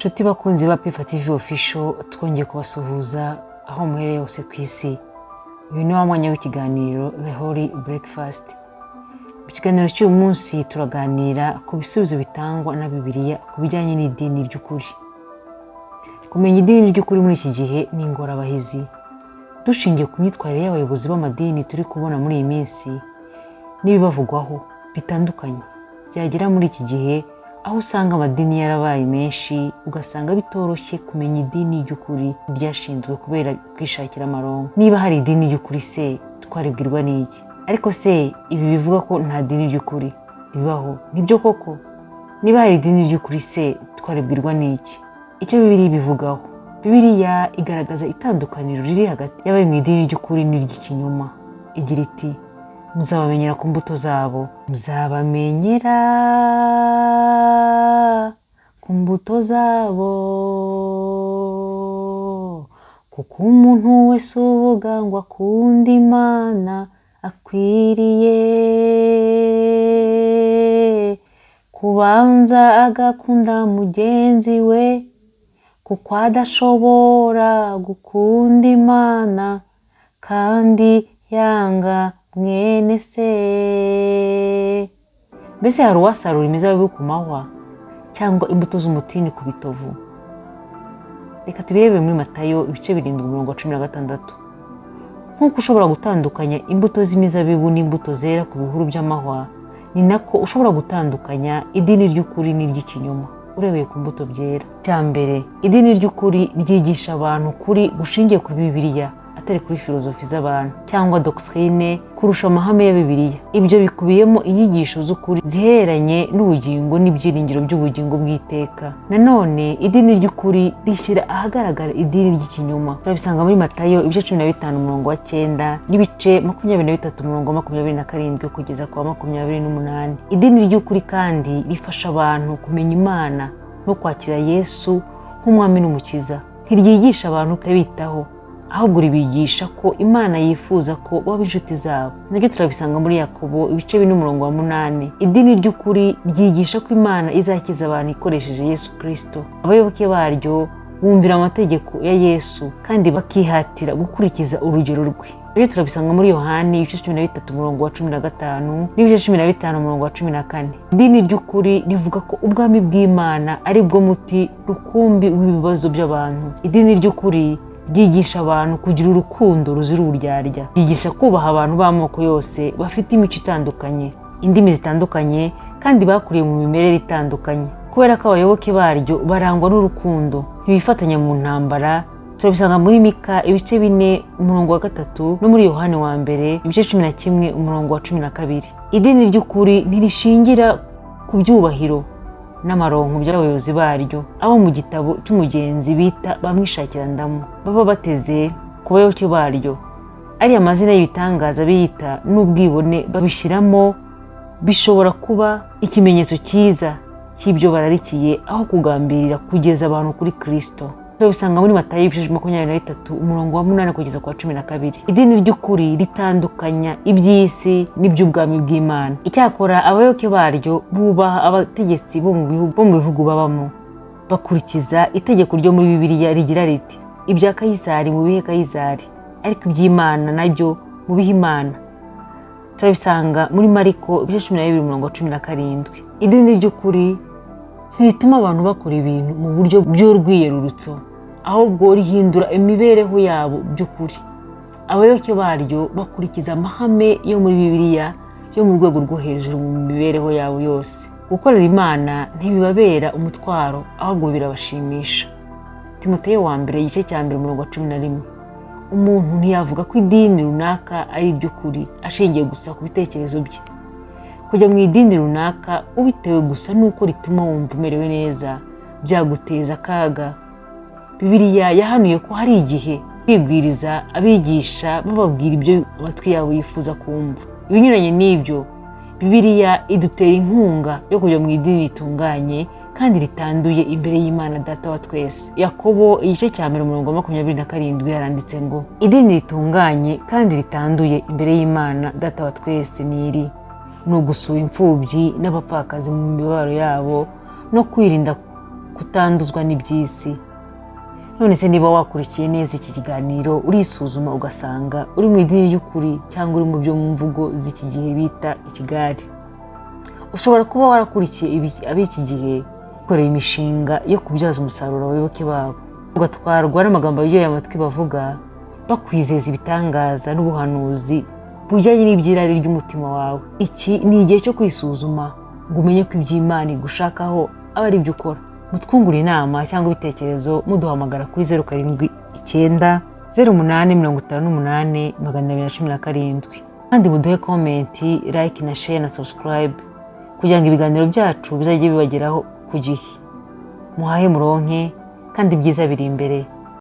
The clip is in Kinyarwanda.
Nshuti bakunzi ba Pifa TV Official, twongeye kubasuhuza aho muherereye hose ku isi. Uyu ni wa mwanya w'ikiganiro The Holy Breakfast. Mu kiganiro cy'uyu munsi turaganira ku bisubizo bitangwa na Bibiliya ku bijyanye n'idini ry'ukuri. Kumenya idini ry'ukuri muri iki gihe ni ingorabahizi. Dushingiye ku myitwarire y'abayobozi b'amadini turi kubona muri iyi minsi n'ibibavugwaho bitandukanye byagera muri iki gihe, aho usanga amadini yarabaye menshi, ugasanga bitoroshye kumenya idini ry'ukuri ryashinzwe kubera kwishakira amaronko. Niba hari idini ry'ukuri se twaribwirwa n'iki? Ariko se ibi bivuga ko nta dini ry'ukuri ribaho nibyo koko? Niba hari idini ry'ukuri se twaribwirwa n'iki? Icyo Bibiliya ibivugaho: Bibiliya igaragaza itandukaniro riri hagati y'abari mu idini ry'ukuri n'iry'ikinyoma. Igira iti: "Muzabamenyera ku mbuto zabo." Muzabamenyera ku mbuto zabo, kuko umuntu wese uvuga ngo akunda Imana akwiriye kubanza agakunda mugenzi we, kuko adashobora gukunda Imana kandi yanga mwene se. Mbese hari uwasarura imizabibu ku mahwa cyangwa imbuto z'umutini ku bitovu? Reka tubirebere muri Matayo ibice 7 umurongo wa 16. Nk'uko ushobora gutandukanya imbuto z'imizabibu n'imbuto zera ku bihuru by'amahwa, ni nako ushobora gutandukanya idini ry'ukuri n'iry'ikinyoma urebeye ku mbuto byera. Cya mbere, idini ry'ukuri ryigisha abantu ukuri gushingiye kuri Bibiliya, atari kuri filozofi z'abantu cyangwa doctrine kurusha amahame ya Bibiliya. Ibyo bikubiyemo inyigisho z'ukuri zihereranye n'ubugingo n'ibyiringiro by'ubugingo bw'iteka. Nanone idini ry'ukuri rishyira ahagaragara idini ry'ikinyoma. Turabisanga muri Matayo ibice 15 umurongo wa 9 n'ibice 23 umurongo wa 27 kugeza ku wa 28. Idini ry'ukuri kandi rifasha abantu kumenya Imana no kwakira Yesu nk'umwami n'umukiza. Ntiryigisha abantu kutabitaho, ahubwo ribigisha ko Imana yifuza ko baba inshuti zabo. Nabyo turabisanga muri Yakobo ibice 4 umurongo wa 8. Idini ry'ukuri ryigisha ko Imana izakiza abantu ikoresheje Yesu Kristo. Abayoboke baryo bumvira amategeko ya Yesu kandi bakihatira gukurikiza urugero rwe. Nabyo turabisanga muri Yohani ibice 13 umurongo wa 15 n'ibice 15 umurongo wa 14. Idini ry'ukuri rivuga ko ubwami bw'Imana ari bwo muti rukumbi w'ibibazo by'abantu. Idini ry'ukuri ryigisha abantu kugira urukundo ruzira uburyarya. Ryigisha kubaha abantu b'amoko yose, bafite imico itandukanye, indimi zitandukanye, kandi bakuriye mu mimerere itandukanye. Kubera ko abayoboke baryo barangwa n'urukundo, ntibifatanya mu ntambara. Turabisanga muri Mika ibice 4 umurongo wa 3 no muri Yohani wa mbere ibice 11 umurongo wa 12. Idini ry'ukuri ntirishingira ku byubahiro n'amaronko by'abayobozi baryo, abo mu gitabo cy'umugenzi bita bamwishakirandamu baba bateze ku bayoboke baryo. Ariya mazina y'ibitangaza biyita n'ubwibone babishyiramo bishobora kuba ikimenyetso cyiza cy'ibyo bararikiye aho kugambirira kugeza abantu kuri Kristo. Turabisanga muri Matayo ibice 23 umurongo wa 8 kugeza ku wa 12. Idini ry'ukuri ritandukanya iby'isi n'iby'ubwami bw'Imana. Icyakora abayoboke baryo bubaha abategetsi bo mu bihugu babamo, bakurikiza itegeko ryo muri Bibiliya rigira riti: "Ibya Kayisari mubihe Kayisari, ariko iby'Imana nabyo mubihe Imana." Turabisanga muri Mariko ibice 12 umurongo wa 17. Idini ry'ukuri ntirituma abantu bakora ibintu mu buryo by'urwiyerurutso, ahubwo rihindura imibereho yabo by'ukuri. Abayoboke baryo bakurikiza amahame yo muri Bibiliya yo mu rwego rwo hejuru mu mibereho yabo yose. Gukorera Imana ntibibabera umutwaro, ahubwo birabashimisha. Timoteyo wa mbere igice cya 1 umurongo wa 11. Umuntu ntiyavuga ko idini runaka ari iry'ukuri ashingiye gusa ku bitekerezo bye. Kujya mu idini runaka ubitewe gusa n'uko rituma wumva umerewe neza byaguteza akaga. Bibiliya yahanuye ko hari igihe kwigwiriza abigisha bababwira ibyo amatwi yabo yifuza kumva. Ibinyuranye n'ibyo, Bibiliya idutera inkunga yo kujya mu idini ritunganye kandi ritanduye imbere y'Imana Data wa twese. Yakobo igice cya 1 umurongo wa 27 yaranditse ngo: "Idini ritunganye kandi ritanduye imbere y'Imana Data wa twese ni iri: ni ugusura imfubyi n'abapfakazi mu mibabaro yabo no kwirinda Kutanduzwa n'iby'isi. None se niba wakurikiye neza iki kiganiro, urisuzuma ugasanga uri mu idini ry'ukuri cyangwa uri mu byo mu mvugo z'iki gihe bita ikigare? Ushobora kuba warakurikiye ab'iki gihe bakoreye imishinga yo kubyaza umusaruro abayoboke babo, ugatwarwa n'amagambo aryoheye amatwi bavuga, bakwizeza ibitangaza n'ubuhanuzi bujyanye n'iby'irari ry'umutima wawe. Iki ni igihe cyo kwisuzuma ngo umenye ko iby'Imana igushakaho aba ari byo ukora. Mutwungure inama cyangwa ibitekerezo muduhamagara kuri 0790858217. Kandi muduhe comment, like na share na subscribe kugira ngo ibiganiro byacu bizajye bibageraho ku gihe. Muhahe muronke, kandi ibyiza biri imbere.